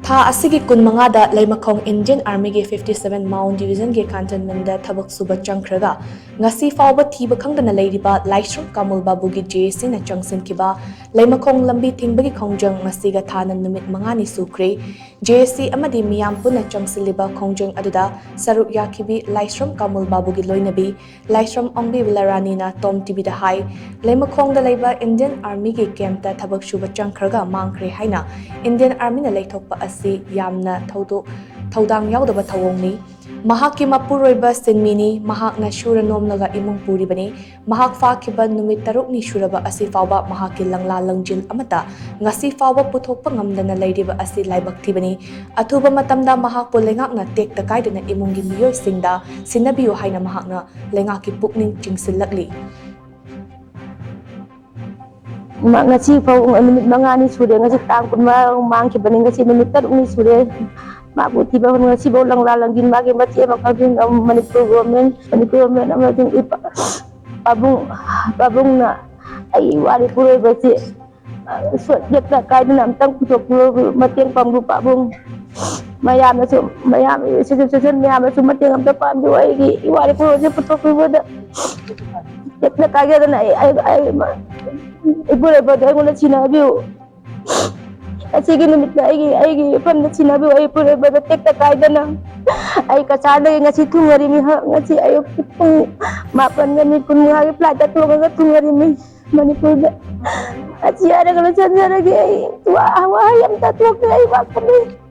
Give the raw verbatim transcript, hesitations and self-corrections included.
ꯊꯥ ꯑꯁꯤꯒꯤ ꯀꯨꯟꯃꯉꯥꯗ ꯂꯩꯃꯈꯣꯡ Indian Armyꯒꯤ fifty seven Mount Divisionꯒꯤ cantonmentꯗ ꯊꯕꯛ ꯁꯨꯕ ꯆꯪꯈ꯭ꯔꯒ ꯉꯁꯤ ꯐꯥꯎꯕ ꯊꯤꯕ ꯈꯪꯗꯅ ꯂꯩꯔꯤꯕ ꯂꯥꯏꯁ꯭ꯔꯝ ꯀꯥꯃꯨꯜ ꯕꯥꯕꯨꯒꯤ JACꯅ ꯆꯪꯁꯤꯟꯈꯤꯕ ꯂꯩꯃꯈꯣꯡ ꯂꯝꯕꯤ ꯊꯤꯡꯕꯒꯤ ꯈꯣꯡꯖꯪ ꯉꯁꯤꯒ ꯊꯥꯅ ꯅꯨꯃꯤꯠ ꯃꯉꯥꯅꯤ ꯁꯨꯈ꯭ꯔꯦ꯫ JAC ꯑꯃꯗꯤ ꯃꯤꯌꯥꯝ ꯄꯨꯟꯅ ꯆꯪꯁꯤꯜꯂꯤꯕ ꯈꯣꯡꯖꯪ ꯑꯗꯨꯗ ꯁꯔꯨꯛ ꯌꯥꯈꯤꯕꯤ ꯂꯥꯏꯁ꯭ꯔꯝ ꯀꯥꯃꯨꯜ ꯕꯥꯕꯨꯒꯤ ꯂꯣꯏꯅꯕꯤ ꯂꯥꯏꯁ꯭ꯔꯝ ꯑꯣꯡꯕꯤ ꯕꯤꯂꯥꯔꯥꯅꯤꯅ ꯇꯣꯝ ꯇꯤꯚꯤꯗ ꯍꯥꯏ, ꯂꯩꯃꯈꯣꯡꯗ ꯂꯩꯕ Indian Armyꯒꯤ campꯇ ꯊꯕꯛ ꯁꯨꯕ ꯆꯪꯈ꯭ꯔꯒ ꯃꯥꯡꯈ꯭ꯔꯦ ꯍꯥꯏꯅ Indian Armyꯅ ꯂꯩꯊꯣꯛꯄ ꯑꯁꯤ ꯌꯥꯝꯅ ꯊꯧꯗꯣꯛ ꯊꯧꯗꯥꯡ ꯌꯥꯎꯗꯕ ꯊꯧꯑꯣꯡꯅꯤ꯫ ꯃꯍꯥꯛꯀꯤ ꯃꯄꯨꯔꯣꯏꯕ ꯁꯤꯟꯃꯤꯅꯤ, ꯃꯍꯥꯛꯅ ꯁꯨꯔ ꯅꯣꯝꯂꯒ ꯏꯃꯨꯡ ꯄꯨꯔꯤꯕꯅꯤ꯫ ꯃꯍꯥꯛ ꯐꯥꯈꯤꯕ ꯅꯨꯃꯤꯠ ꯇꯔꯨꯛꯅꯤ ꯁꯨꯔꯕ ꯑꯁꯤ ꯐꯥꯎꯕ ꯃꯍꯥꯛꯀꯤ ꯂꯪꯂꯥ ꯂꯪꯖꯤꯜ ꯑꯃꯠꯇ ꯉꯁꯤ ꯐꯥꯎꯕ ꯄꯨꯊꯣꯛꯄ ꯉꯝꯗꯅ ꯂꯩꯔꯤꯕ ꯑꯁꯤ ꯂꯥꯏꯕꯛ ꯊꯤꯕꯅꯤ꯫ ꯑꯊꯨꯕ ꯃꯇꯝꯗ ꯃꯍꯥꯛꯄꯨ ꯂꯩꯉꯥꯛꯅ ꯇꯦꯛꯇ ꯀꯥꯏꯗꯅ ꯏꯃꯨꯡꯒꯤ ꯃꯤꯑꯣꯏꯁꯤꯡꯗ ꯁꯤꯟꯅꯕꯤꯌꯨ ꯍꯥꯏꯅ ꯃꯍꯥꯛꯅ ꯂꯩꯉꯥꯛꯀꯤ ꯄꯨꯛꯅꯤꯡ ꯆꯤꯡꯁꯤꯜꯂꯛꯂꯤ꯫ ꯃꯥ ꯉꯁꯤ ꯐꯥꯎ ꯅꯨꯃꯤꯠ ꯃꯉꯥꯅꯤ ꯁꯨꯔꯦ꯫ ꯉꯁꯤ ꯇꯥꯡ ꯀꯨꯟꯃꯉꯥ ꯃꯥꯡꯈꯤꯕꯅꯤ꯫ ꯉꯁꯤ ꯅꯨꯃꯤꯠ ꯇꯔꯨꯛꯅꯤ ꯁꯨꯔꯦ꯫ ꯃꯥꯕꯨ ꯊꯤꯕ ꯍꯣꯠꯅ ꯉꯁꯤꯐꯥꯎ ꯂꯪꯂꯥ ꯂꯪꯖꯤꯟ ꯃꯥꯒꯤ ꯃꯆꯦ ꯑꯃꯈꯛ ꯃꯅꯤꯄꯨꯔ ꯒꯣꯔꯃꯦꯟ, ꯃꯅꯤꯄꯨꯔ ꯒꯣꯔꯃꯦꯟ ꯑꯃꯁꯨꯡ ꯏꯄꯥ-, ꯄꯥꯕꯨꯡ, ꯄꯥꯕꯨꯡꯅ ꯑꯩ ꯏꯋꯥ ꯏꯄꯨꯔꯣꯏꯕꯁꯤ ꯁꯣꯠ ꯌꯦꯠꯇ ꯀꯥꯏꯗꯅ ꯑꯝꯇꯪ ꯄꯨꯊꯣꯛꯄꯤꯌꯨ, ꯃꯇꯦꯡ ꯄꯥꯡꯕꯤꯌꯨ ꯄꯥꯕꯨꯡ꯫ ꯃꯌꯥꯝꯅꯁꯨ, ꯃꯌꯥꯝ institution ꯃꯌꯥꯝꯅꯁꯨ ꯃꯇꯦꯡ ꯑꯝꯇ ꯄꯥꯡꯕꯤꯌꯨ꯫ ꯑꯩꯒꯤ ꯏꯋꯥ ꯏꯄꯨꯔꯣꯏꯕꯁꯤ ꯄꯨꯊꯣꯛꯄꯤꯕꯗ ꯌꯦꯠꯅ ꯀꯥꯏꯒꯗꯅ ꯑꯩ, ꯑꯩ, ꯑꯩ, ꯏꯄꯨꯔꯣꯏꯕꯗꯣ ꯑꯩꯉꯣꯟꯗ ꯁꯤꯟꯅꯕꯤꯌꯨ꯫ ꯉꯁꯤꯒꯤ ꯅꯨꯃꯤꯠꯇ ꯑꯩꯒꯤ, ꯑꯩꯒꯤ ꯏꯐꯝꯗ ꯁꯤꯟꯅꯕꯤꯌꯨ꯫ ꯑꯩ ꯏꯄꯨꯔꯣꯏꯕꯗ ꯇꯦꯛꯇ ꯀꯥꯏꯗꯅ ꯑꯩ ꯀꯆꯥꯔꯗꯒꯤ ꯉꯁꯤ ꯊꯨꯡꯉꯔꯤꯃꯤ꯫ ꯉꯁꯤ ꯑꯌꯨꯛꯀꯤ ꯄꯨꯡ ꯃꯥꯄꯟꯒ ꯃꯤꯅꯤꯠ ꯀꯨꯟꯃꯉꯥꯒꯤ flightꯇ ꯇꯣꯡꯉꯒ ꯊꯨꯡꯉꯔꯤꯃꯤ ꯃꯅꯤꯄꯨꯔꯗ꯫ ꯑꯁꯤ ꯍꯥꯏꯔꯒ ꯂꯣꯏꯁꯤꯟꯖꯔꯒꯦ꯫ ꯑꯩ ꯋꯥ-, ꯋꯥꯍꯩ ꯑꯝꯇ ꯊꯣꯛꯇ꯭ꯔꯦ꯫ ꯑꯩ ꯋꯥꯀꯞꯄꯦ꯫